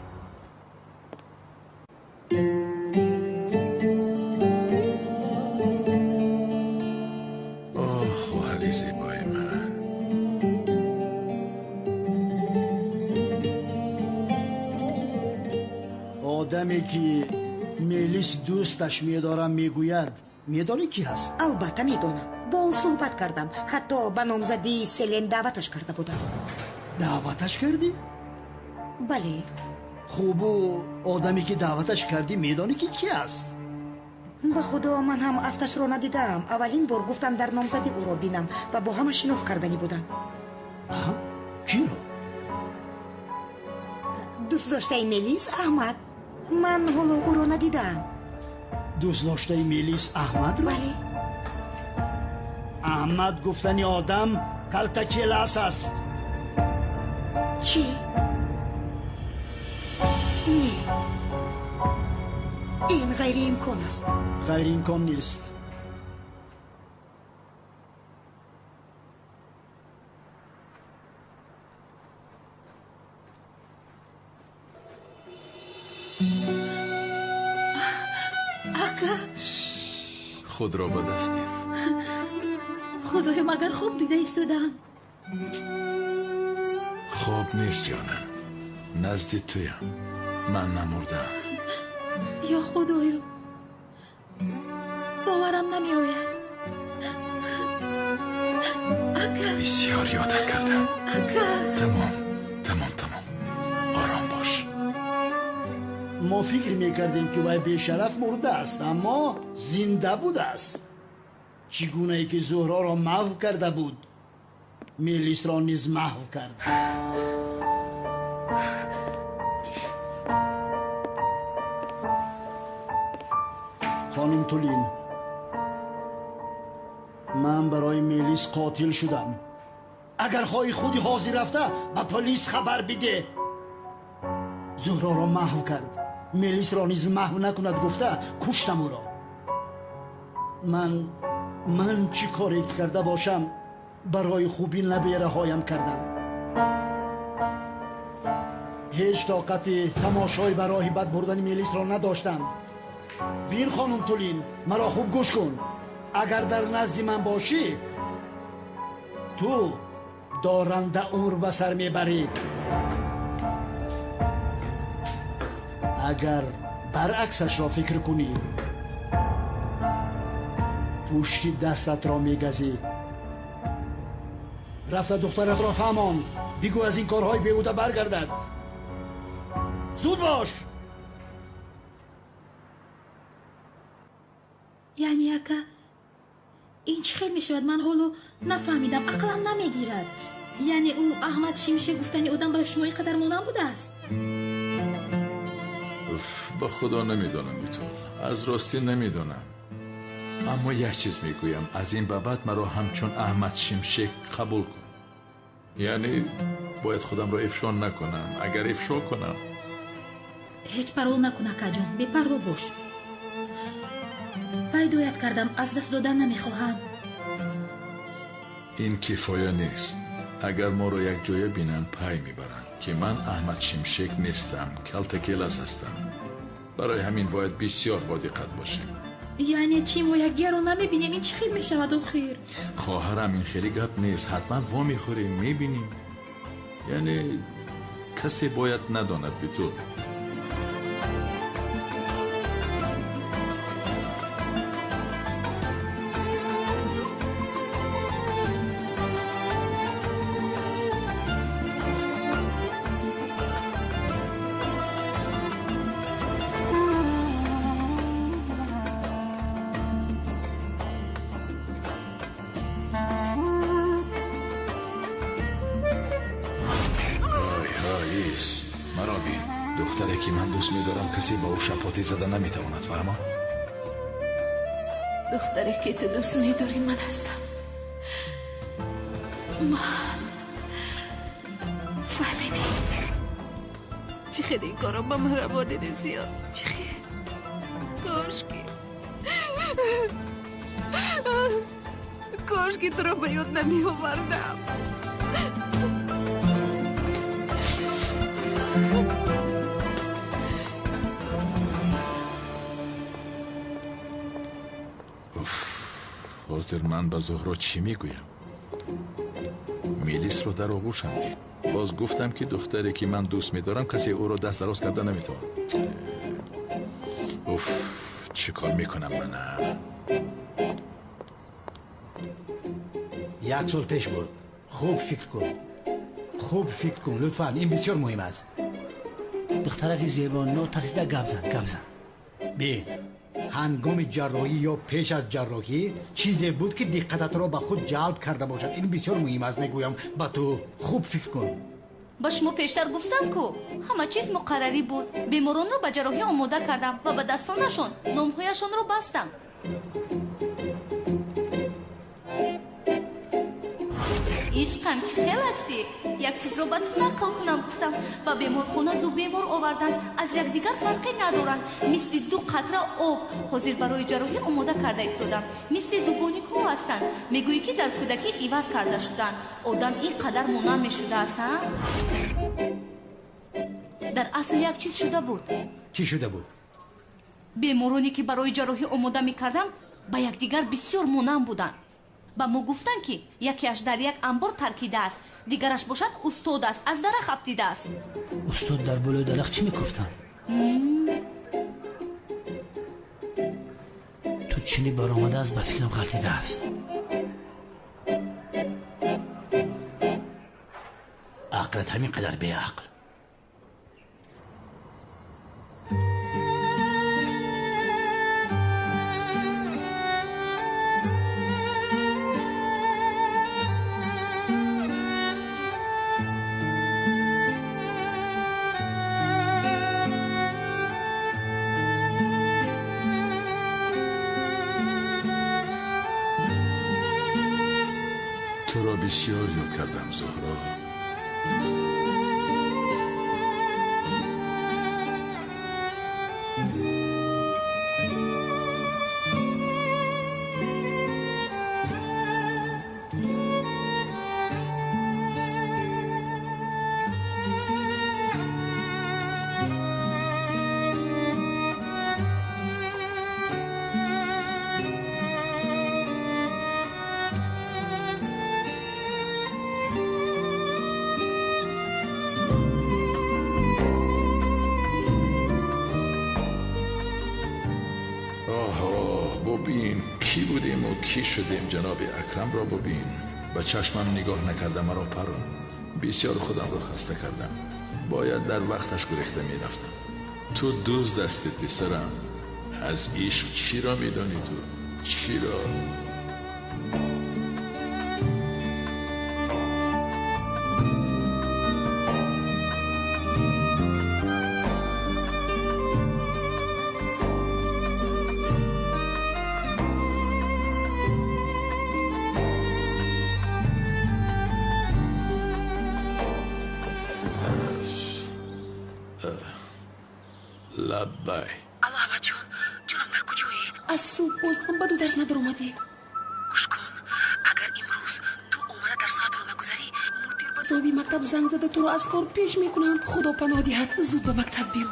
Оҳ, хоҳари зебои ман. Одаме ки Мелис дӯсташ медорам мегӯяд, медонӣ ки ҳаст? Албатта медонам. Бо ӯ суҳбат кардам. Ҳатто ба номзадии Селен даъваташ карда будам. Даъваташ кардӣ? Бале. Хубу одаме ки даъваташ кардӣ медонӣ ки ки аст? Ба худо, ман ҳам афташро надидаам. Аввалин бор гуфтам дар номзадӣ ӯро бинам ва бо ҳама шинос карданӣ будам. Киро? Дӯст доштаи Мелис Аҳмад. Ман ҳоло ӯро надидаам. Дӯст доштаи Мелис Аҳмадро? Бале. Аҳмад гуфтани одам калтакелас аст. Чӣ? Не, ин ғайриимкон аст. Ғайриимкон нест. Ака, худро ба даст гир. Худоё, магар хоб дида истодаам? Хоб нест, ҷонам, назди туям. Ман намурдаам. Ё худоё, боварам намеояд. Ака, бисёр ёдат кардам. Ака, тамом, тамом, тамом, ором бош. Мо фикр мекардем ки вай бешараф мурдааст, аммо зинда будааст. Чӣ гунае ки Зуҳроро маҳв карда буд, Мелисро низ маҳв кард. Хонум Тулин, ман барои Мелис қотил шудам. Агар хоҳӣ худи ҳозир рафта ба полис хабар бидеҳ. Зуҳроро маҳв кард, Мелисро низ маҳв накунад гуфта куштам ӯро. Ман чӣ коре карда бошам, барои хуби набераҳоям кардам. Ҳеҷ тоқати тамошои ба роҳи бад бурдани Мелисро надоштам. Бин, хонум Тулин, маро хуб гӯш кун. Агар дар назди ман бошӣ, ту доранда умр ба сар мебарӣ. Агар баръаксашро фикр кунӣ, пушти дастатро мегазӣ. Рафта духтаратро фаҳмон, бигӯ аз ин корҳои беҳуда баргардад. Зуд бош! Яъне ака, ин чӣ хел мешавад? Ман ҳоло нафаҳмидам, ақлам намегирад. Яъне ӯ Аҳмад Шимшек гуфтани одам ба шумо ин қадар монанд будааст? Ба худо намедонам, Битол, аз ростӣ намедонам. Аммо як чиз мегӯям, аз ин ба баъд маро ҳамчун Аҳмад Шимшек қабул кун. Яъне бояд худамро ифшо накунам. Агар ифшо кунам, ҳеҷ парво накун, акаҷон, бепарво бош. Пайдоят кардам, аз даст додан намехоҳам. Ин кифоя нест. Агар моро якҷоя бинанд, пай мебаранд ки ман Аҳмад Шимшек нестам, калтакелас ҳастам. Барои ҳамин бояд бисёр бодиққат бошем. Яъне чӣ, мо якдигарро намебинем? Ин чӣ хел мешавад охир? Хоҳарам, ин хеле гап нест. Ҳатман вомехӯрем, мебинем. Яъне касе бояд надонад, Битул. Духтаре ки ман дӯст медорам, касе ба ӯ шапотӣ зада наметавонад, фаҳмо? Духтаре ки ту дӯст медорӣ ман ҳастам. Ман. Фаҳмидӣ? Чӣ хел ин корро ба ман раво дидӣ, Зиё? Чӣ хел? Кошки. Кошки туро ба ёд намеовардам. Ҳозир ман ба Зуҳро чӣ мегӯям? Мелисро дар оғӯшам дид. Боз гуфтам, ки духтаре ки ман дӯст медорам, касе ӯро даст дароз карда наметавонад. Уф, чӣ кор мекунам манам? Як сол пеш буд. Хуб фикр кун. Хуб фикр кун, лутфан, ин бисёр муҳим аст. Духтараки зебо, нотарсида гап зан, гап зан. Бин, ҳангоми ҷарроҳӣ ё пеш аз ҷарроҳӣ чизе буд, ки диққататро ба худ ҷалб карда бошад. Ин бисёр муҳим аст, мегӯям ба ту. Хуб фикр кун. Ба шумо пештар гуфтам, ку ҳама чиз муқаррарӣ буд. Беморонро ба ҷарроҳӣ омода кардам ва ба дастонашон номҳояшонро бастам. Ишқам, чӣ хел ҳастӣ? Як чизро ба ту нақл кунам гуфтам. Ба беморхона ду бемор оварданд, аз якдигар фарқе надоранд, мисли ду қатра об. Ҳозир барои ҷарроҳӣ омода карда истодам. Мисли дугоникҳо ҳастанд. Мегӯӣ, ки дар кӯдакӣ иваз карда шуданд. Одам ин қадар монанд мешудааст, а? Дар асл як чиз шуда буд. Чӣ шуда буд? Бемороне ки барои ҷарроҳӣ омода мекардам, ба якдигар бисёр монанд буданд. Ба мо гуфтанд, ки якеаш дар як амбор таркидааст, дигараш бошад устод аст, аз дарахт афтидааст. Устод дар болои дарахт чӣ мекуфтанд? Ту чунӣ баромадааст, ба фикрам ғалтидааст. Ақлат ҳамин қадар беақл. Туро бисёр ёд кардам, Зуҳро. ببین کی بودیم و کی شدیم. جناب اکرم را ببین. به چشمم نگاه نکردم، مرا پران. بسیار خودم را خسته کردم. باید در وقتش گریخته میرفتم. تو دوز دستی پسرم. از عشق چی را میدانی تو؟ چی را؟ لبای. Алло, Аҳмадҷон, ҷонам, дар куҷоӣ? Аз субҳ боз ҳам ба ду дарс надаромадӣ. Гӯш кун, агар имрӯз ту омада дар соатро нагузарӣ, мудир ба соҳиби мактаб занг зада туро аз кор пеш мекунанд. Худо паноҳ диҳад, зуд ба мактаб биё.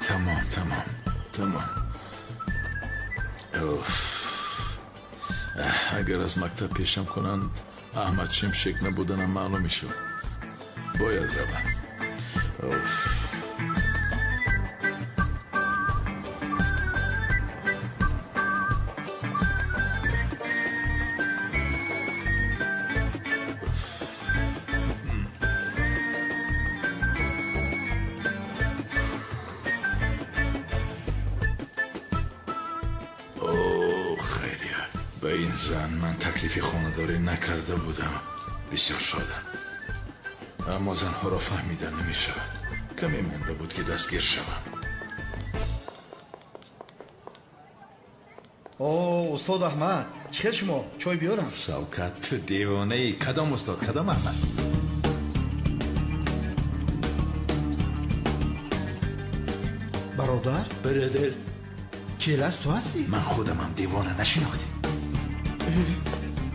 Тамом, тамом, тамом. Агар аз мактаб пешам кунанд, Аҳмад Шимшек набуданам маълум мешавад. Бояд равам. Ба ин зан ман таклифи хонадорӣ накарда будам. Бисёр шодам, аммо занҳоро фаҳмида намешавад. Каме монда буд, ки дастгир шавам. О, устод Аҳмад, чӣ хел шумо? Чой биёрам? Шавкат, ту девонаи. Кадом устод, кадом Аҳмад? Бародар? Бародар. Келас ту ҳастӣ? Ман худамам, девона, нашинохтӣ?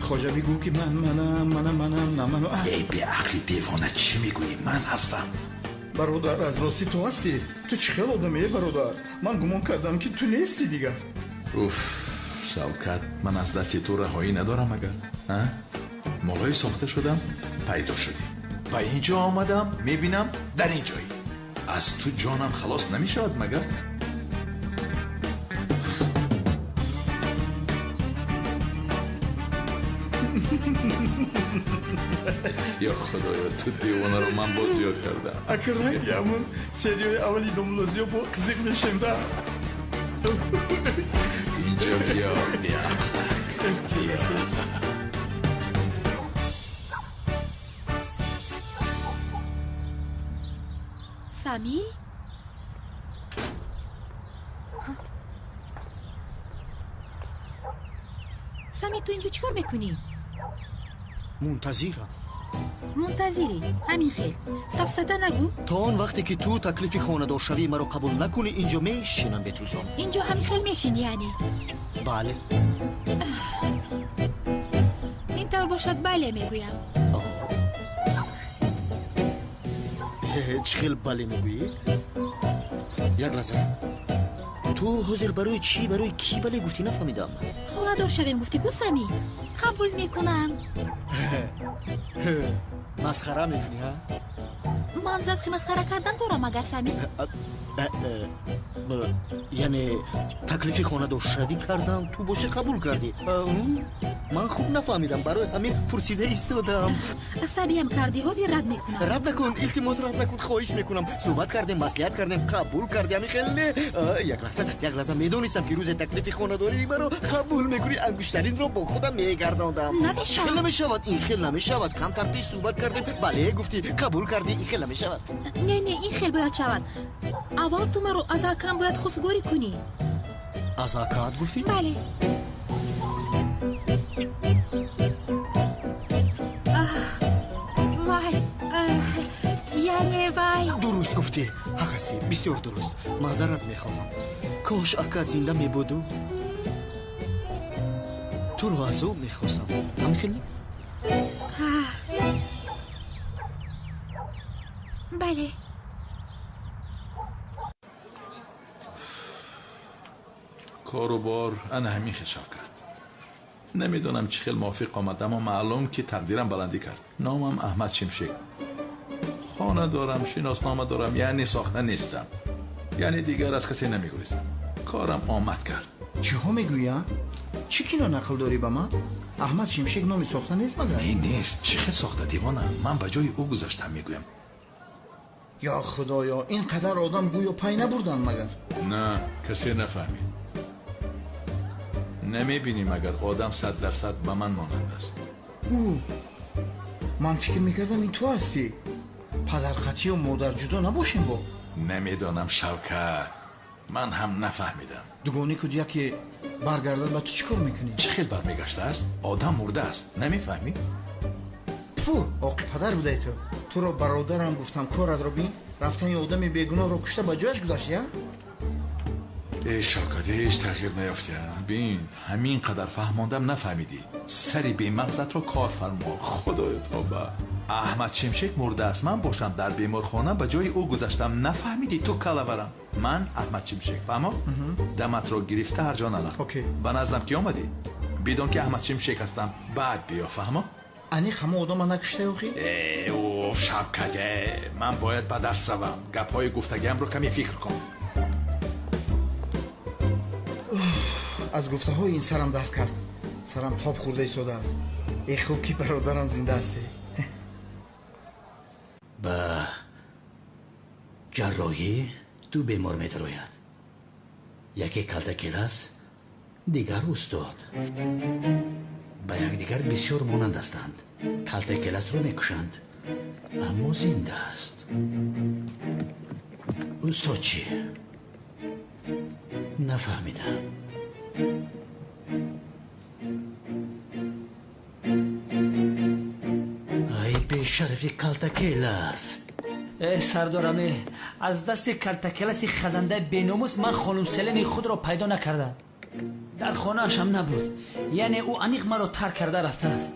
Хоҷа бигӯ, ки ман манам, манам, манам, на ману. Эй беақли девона, чӣ мегӯӣ? Ман ҳастам. Бародар, аз ростӣ ту ҳастӣ? Ту чӣ хел одаме, бародар? Ман гумон кардам, ки ту нестӣ дигар. Уф, Шавкат, ман аз дасти ту раҳоӣ надорам агар. Молҳои сохта шудам, пайдо шудӣ. Ба ин ҷо омадам, мебинам, дар ин ҷоӣ. Аз ту ҷонам халос намешавад магар? Ё худоё, ту девонаро ман боз зиёд кардам. Акр ранги ҳамун серияи аввали Домулло Зиё бо қизиқ мешем да. Инҷо биё, беақлак. Биё. Сами? Сами, ту инҷо чӣ кор мекунӣ? Мунтазирам. Мунтазирӣ? Ҳамин хел. Сафсата нагӯ. То он вақте ки ту таклифи хонадоршавии маро қабул накунӣ, инҷо мешинам, Бетулҷон. Инҷо ҳамин хел мешинӣ, яъне? Бале. Ин тавр бошад, бале мегӯям. Чӣ хел бале мегӯӣ? Як лаҳза. Ту ҳозир барои чӣ, барои кӣ бале гуфтӣ, нафаҳмидам. Хонадор шавем гуфтӣ ку, Сами? Қабул мекунам. Масхара мекунӣ, ҳа? Ман завқи масхара кардан дорам агар, Сами? Яъне таклифи хонадоршавӣ кардам, ту бошӣ қабул кардӣ. Ман хуб нафаҳмидам, барои ҳамин пурсида истодам. Асабиям кардӣ, ҳозир рад мекунам. Рад накун, илтимос, рад накун, хоҳиш мекунам. Суҳбат кардем, маслиҳат кардем, қабул кардӣ, ҳамин хел не? Як лаҳза, як лаҳза, медонистам, ки рӯзе таклифи хонадории маро қабул мекунӣ, ангуштаринро бо худам мегардондам. Намешавад. Хел намешавад, ин хел намешавад. Камтар пеш суҳбат кардем, бале гуфтӣ, қабул кардӣ, ин хел намешавад. Не, не, ин хел бояд шавад. Аввал ту маро аз акам бояд хостгорӣ кунӣ. Аз акаат гуфтӣ? Бале. Вай, яъне вай. Дуруст гуфтӣ, ҳақ ҳастӣ, бисёр дуруст. Маъзарат мехоҳам. Кош акаат зинда мебуду туро азоб мехостам. Ҳамин хел не? Бале. Кору бор ана ҳамин хел, Шавкат. Намедонам чӣ хел мувофиқ омад, аммо маълум, ки тақдирам баландӣ кард. Номам Аҳмад Шимшек. Хона дорам, шиноснома дорам, яъне сохта нестам. Яъне дигар аз касе намегурезам. Корам омад кард. Чиҳо мегӯӣ, а? Чӣ кино нақл дорӣ ба ман? Аҳмад Шимшек номи сохта нест магар? Не, нест. Чӣ хел сохта, девона? Ман ба ҷои ӯ гузаштам мегӯям. Ё худоё, ин қадар одам гӯё пай набурданд магар? На, касе нафаҳмид. Намебинӣ магар одам 100% ба ман монанд аст. Ӯ, ман фикр мекардам ин ту ҳастӣ. Падарқатию модарҷудо набошем бо? Намедонам, Шавкат, ман ҳам нафаҳмидам. Дугони куд яке баргардад, ба ту чӣ кор мекунӣ? Чӣ хел бармегаштааст? Одам мурдааст, намефаҳмӣ? Фу, оқи падар будай ту. Туро бародарам гуфтам, коратро бин. Рафтани одами бегуноҳро кушта ба ҷояш гузашти, а? Эй Шавкат, ҳеҷ тағйир наёфтӣ. Бин, ҳамин қадар фаҳмондам, нафаҳмидӣ. Сари бемағзатро кор фармо. Худоё, тоба. Аҳмад Шимшек мурдааст, ман бошам дар беморхона ба ҷои ӯ гузаштам. Нафаҳмидӣ ту, калаварам. Ман Аҳмад Шимшек, фаҳмо? Даматро гирифта ҳар ҷо налақ. Ба наздам ки омадӣ, бидон ки Аҳмад Шимшек ҳастам. Баъд биё, фаҳмо? Аниқ ҳама одама накуштаи охи? Э, уф, Шавкат, ман бояд ба дарс равам. Гапҳои гуфтагиамро каме фикр кун. Аз гуфтаҳои ин сарам дард кард. Сарам тоб хӯрда истодааст. Э хуб, ки бародарам зинда ҳастӣ. Ба ҷарроҳӣ ду бемор медарояд. Яке калтакелас, дигар устод. Ба якдигар бисёр монанд ҳастанд. Калтакеласро мекушанд, аммо зинда аст. Устод чӣ? Нафаҳмидам. Ай бешарафи Калтакелас! Э сардораме, аз дасти Калтакеласи хазандаи беномус ман хонум Селени худро пайдо накардам. Дар хонаашам набуд. Яъне ӯ аниқ маро тарк карда рафтааст.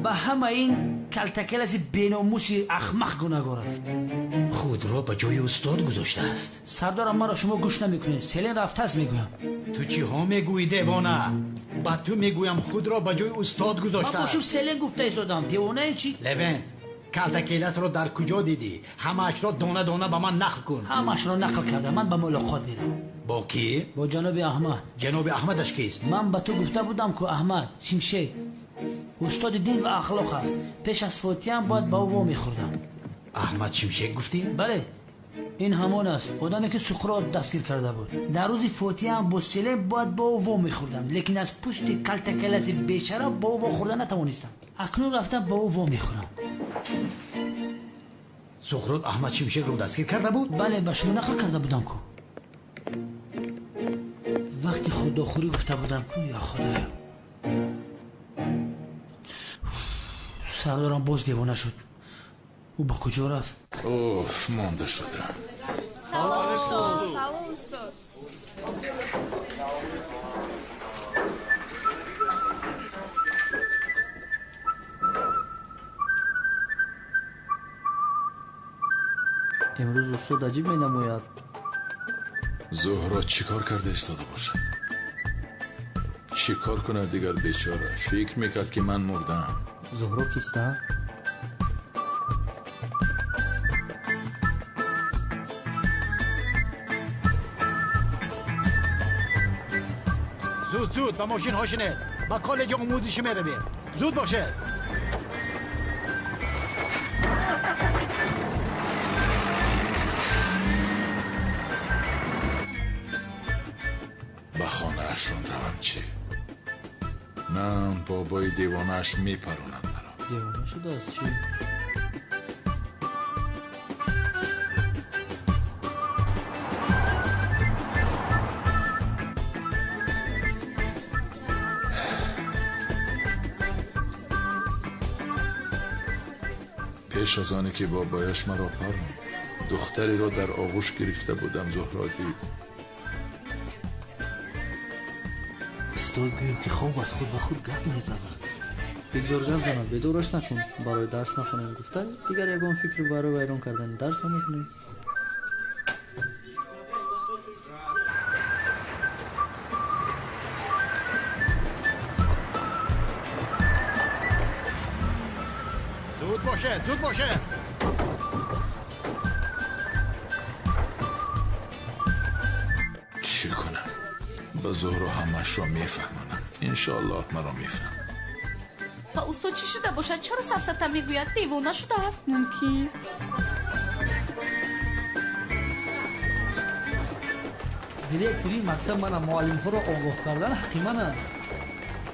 Ба ҳама ин Калтакеласи беномуси ахмақ гунаҳгор аст. Худро ба ҷои устод гузоштааст. Сардорам, маро шумо гӯш намекунед. Селен рафтааст мегӯям. Ту чиҳо мегӯӣ, девона? Ба ту мегӯям, худро ба ҷои устод гузоштааст. Ман бошум Селен гуфта истодам. Девонаи чӣ? Левент, Калтакеласро дар куҷо дидӣ? Ҳамаашро дона дона ба ман нақл кун. Ҳамаашро нақл кардам. Ман ба мулоқот мерам. Бо кӣ? Бо ҷаноби Аҳмад. Ҷаноби Аҳмадаш кист? Ман ба ту гуфта будам ку Аҳмад Шимшек устоди дин ва ахлоқ аст. Пеш аз фотиҳам бояд ба ӯ во мехӯрдам. Аҳмад Шимшек гуфтӣ? Бале, ин ҳамон аст одаме ки Суқрот дастгир карда буд. Дар рӯзи фотиҳам бо Селен бояд ба ӯ во мехӯрдам, лекин аз пушти Калтакеласи бешараф ба ӯ во хӯрда натавонистам. Акнун рафтам ба ӯ во мехӯрам. Суқрот Аҳмад Шимшекро дастгир карда буд? Бале, ба шумо нақл карда будам ку. Вақти худохӯрӣ гуфта будам ку. Ё Худоё, сардорам боз девона шуд. Ӯ ба куҷо рафт? Уф, монда шудам. Салом устод. Салом устод. Имрӯз устод аҷиб менамояд. Зуҳро чӣ кор карда истода бошад? Чӣ кор кунад дигар бечора? Фикр мекард ки ман мурдам. Зуҳро киста? Зуд зуд ба мошинҳо шинед, ба коллеҷи омӯзишӣ меравем. Зуд бошед. Ба хонаашон равам чӣ? На, бобои девонааш мепаронад маро. Девона шудааст чӣ? Пеш аз оне ки бобояш маро паронд, духтареро дар оғӯш гирифта будам. Зуҳро дид. Устод гӯё ки хоб аз худ ба худ гап мезанад. Бигзор гап занад, бедораш накун. Барои дарс нахонем гуфта, дигар ягон фикр барои вайрон кардани дарс намекунӣ. Зуд бошед, зуд бошед. Чӣ кунам? Ба Зуҳро ҳамаашро мефаҳмонам. Иншоаллоҳ маро мефаҳмад. Ба устод чӣ шуда бошад? Чаро сафсата мегӯяд? Девона шудааст? Мумкин. Директори мактаб мана муаллимҳоро огоҳ кардан ҳаққи ман аст.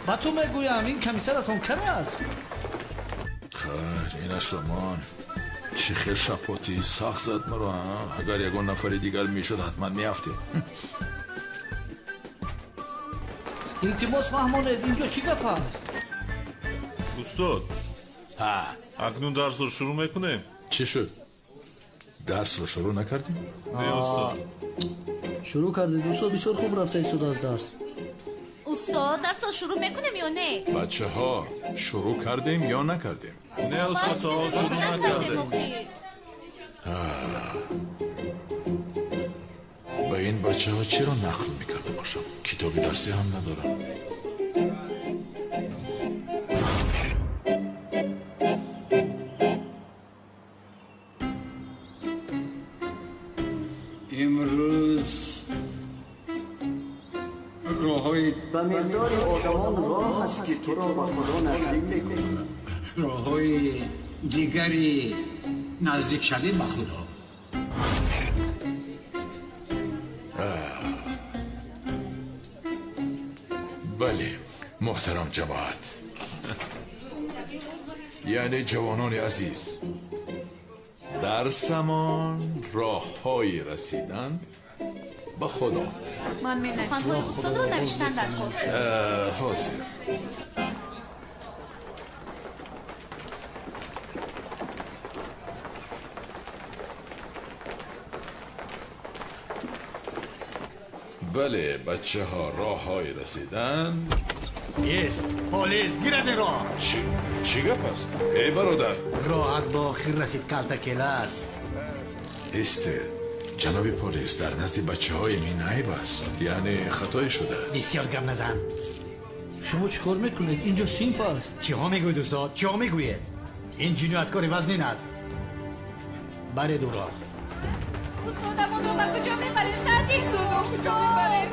Ба ту мегӯям, ин комиссаратон кар аст. Хайр, инашро мон. Чӣ хел шапоти сахт зад маро. Агар ягон нафари дигар мешуд, ҳатман меафтед. Илтимос фаҳмонед, инҷо чӣ гап аст? Устод, акнун дарсро шурӯъ мекунем? Чӣ шуд? Дарсро шурӯъ накардем? Не, устод. Шурӯъ кардед, устод. Бисёр хуб рафта истодааст дарс. Устод, дарсро шурӯъ мекунем ё не? Бачаҳо, шурӯъ кардем ё накардем? Не, устод, то ҳол шурӯъ накардем. Ба ин бачаҳо чиро нақл мекарда бошам? Китоби дарсӣ ҳам надорам. Имрӯз роҳҳои ба миқдори одамон роҳ аст ки туро ба Худо наздик мекунад. Роҳҳои дигари наздикшавӣ ба Худо. Бале, муҳтарам ҷамоат, яъне ҷавонони азиз, Дарсамон роҳҳои расидан ба Худо. Ман суханҳои устодро навиштан дар кор. Ҳозир. Бале, бачаҳо, роҳҳои расидан. Ест, полис, гирад инро. Чӣ гап аст? Эй бародар. Роҳат ба охир расид, Калтакелас. Истед, ҷаноби полис, дар назди бачаҳои мин айб аст. Яъне хатое шудааст. Бисёр гап назан. Шумо чӣ кор мекунед? Инҷо синф аст. Чиҳо мегӯед, устод? Чиҳо мегӯед? Ин ҷинояткори вазнин аст. Баред ӯро. Устодамонро ба куҷо мебаред? Сардӣ шуд, куҷо мебаред?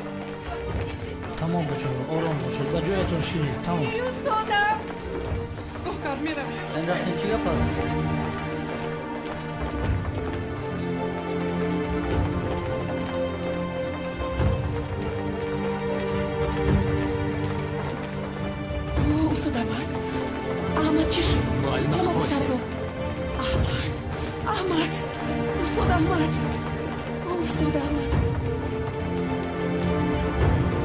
Тамом, бачаҳо, ором бошед, ба ҷоятон шинед. Тамом. Эй устодам, гуҳкар меравем. Ин рафтем, чӣ гап аст? Устод Аҳмад, Аҳмад чӣ шуд? Ҷаноби сардор, Аҳмад, Аҳмад, устод Аҳмад, устод Аҳмад,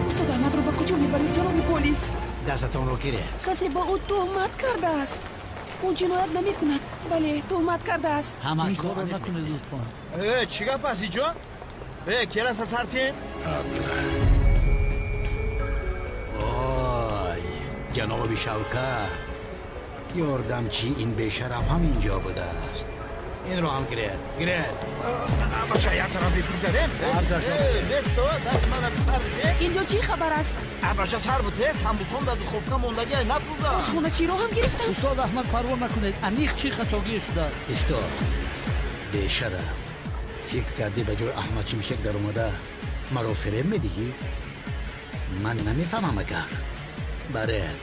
устод Аҳмадро ба куҷо мебаред, ҷаноби полис? Дастатонро гиред. Касе ба ӯ туҳмат кардааст. Ӯ ҷиноят намекунад, бале, туҳмат кардааст. Ин корро накунед, лутфан. Чӣ гап аст иҷо? Келаса сартин? Вой, ҷаноби Шавкат, ёрдамчи ин бешараф ҳам инҷо будааст. Инро ҳам гиред, гиред. Бача, як тараф бигзарем. Бесто, даст мана сар бите. Инҷо чӣ хабар аст? Бача, сар бите, самбусон дар духовка мондагӣ, насӯза. Ошхоначиро ҳам гирифтанд. Устод Аҳмад, парво накунед, аниқ чӣ хатогие шудааст? Истод, бешараф, фикр кардӣ ба ҷои Аҳмад Шимшек даромада маро фиреб медиҳӣ? Ман намефаҳмам агар. Баред.